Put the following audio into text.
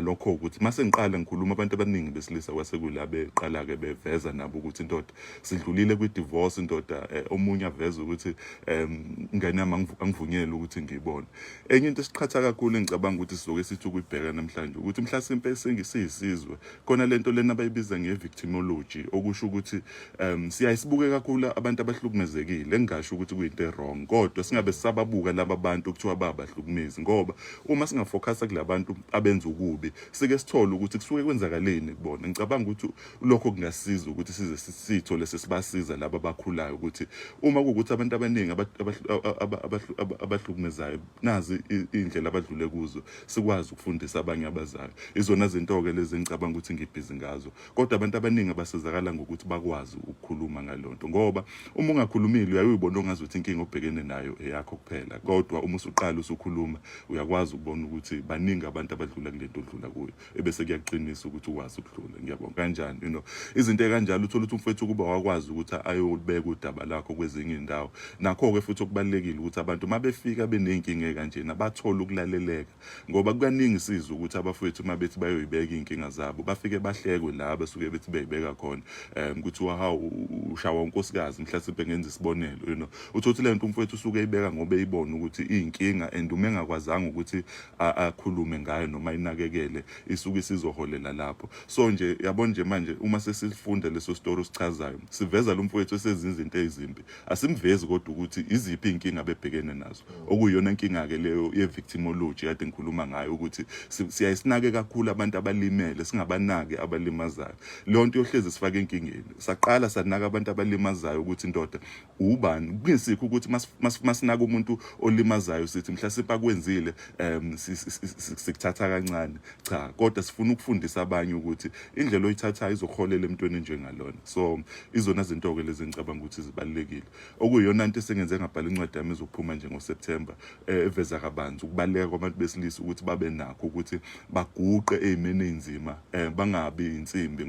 Nalokho ukuthi mase ngiqala ngikhuluma, abantu abaningi besilisa kwasekula beqala-ke beveza nabo ukuthi, "Indoda, sidlulile kwi-divorce, indoda." Omunye aveza ukuthi ingane yami angivunyelwe ukuthi ngiyibone. Enye into esiqhatha kakhulu engicabanga ukuthi sizoke sithi ukuyibheka namhlanje ukuthi mhlasimpe siyisizwe khona lento lena abayibiza nge-victimology, okusho ukuthi siyayisibuke kakhulu abantu abahlukumezekile, engingasho ukuthi kuyinto e-wrong, kodwa singabe sisababuka laba bantu kuthiwa babahlukumezi, ngoba uma singafocusa kulabantu abenza ukubi, sike sithole ukuthi kusuke kwenzakaleni kubona. Ngicabanga ukuthi lokho kungasiza ukuthi size sithole sesibasiza laba abakhulayo, ukuthi uma kuwukuthi abantu abaningi abahlukumezayo nazi iy'ndlela abadlule kuzo, sikwazi ukufundisa abanye abazayo. Izona zinto-ke lezi engicabanga ukuthi ngibhizi ngazo, kodwa abantu abaningi abasizakala ngokuthi bakwazi ukukhuluma ngalonto, ngoba uma ungakhulumile uyaye uyibona ongazuthi inkinga obhekene nayo eyakho kuphela, kodwa uma usuqala usukhuluma uyakwazi ukubona ukuthi baningi abantu abadlula kulento odlula kuyo, ebese kuyaqinisa ukuthi ukwazi ukudlula. Ngiyabonga. Kanjani, izinto ekanjalo, uthola ukuthi umfowethu ukuba wakwazi ukuthi ayobeka udaba lakho kwezinye iy'ndawo. Nakho-ke futhi okubalulekile ukuthi abantu uma befika beney'nkinga ey'kanjena bathole ukulaleleka, ngoba kukaningi sizwe ukuthi abafowethu uma bethi bayoyibeka iy'nkinga zabo bafike bahlekwe la basuke bethi beyibeka khona, kuthiwa, "Hawu, ushawa unkosikazi," mhlasimpe ngenza isibonelo. Uthole ukuthi le nto umfowethu usuke eyibeka ngoba eyibona ukuthi iy'nkinga, and uma engakwazanga ukuthi akhulume ngayo noma inakekele, isuke isizoholela lapho. So nje yabona nje manje uma sesifunda leso story osichazayo, siveza lo mfowethu esezinza izinto ezimbi, asimvezi kodwa ukuthi iziphi iy'nkinga abebhekene nazo, okuyiyona nkinga-ke leyo ye-victimology kade ngikhuluma ngayo, ukuthi siyayisinake kakhulu abantu abalimele, singabanaki abalimazayo. Leyo nto yohlezi sifake enkingeni. Saqala sanaka abantu abalimazayo ukuthi, indoda, ubani, kungesikho ukuthi masinaka umuntu olimazayo sithi mhlasimpe akwenzile sikuthatha kancane. Cha, kodwa sifuna ukufundisa abanye ukuthi indlela oyithathayo izokuholela emntweni njengalona. So izona zinto-ke lezi engicabanga ukuthi zibalulekile, okuyiyona nto esengenze ngabhala incwadi yami ezophuma nje ngoSeptember, eveza kabanzi ukubaluleka kwabantu besilisa ukuthi babe nakho ukuthi baguqe ey'meni ey'nzima, bangabi insimbi.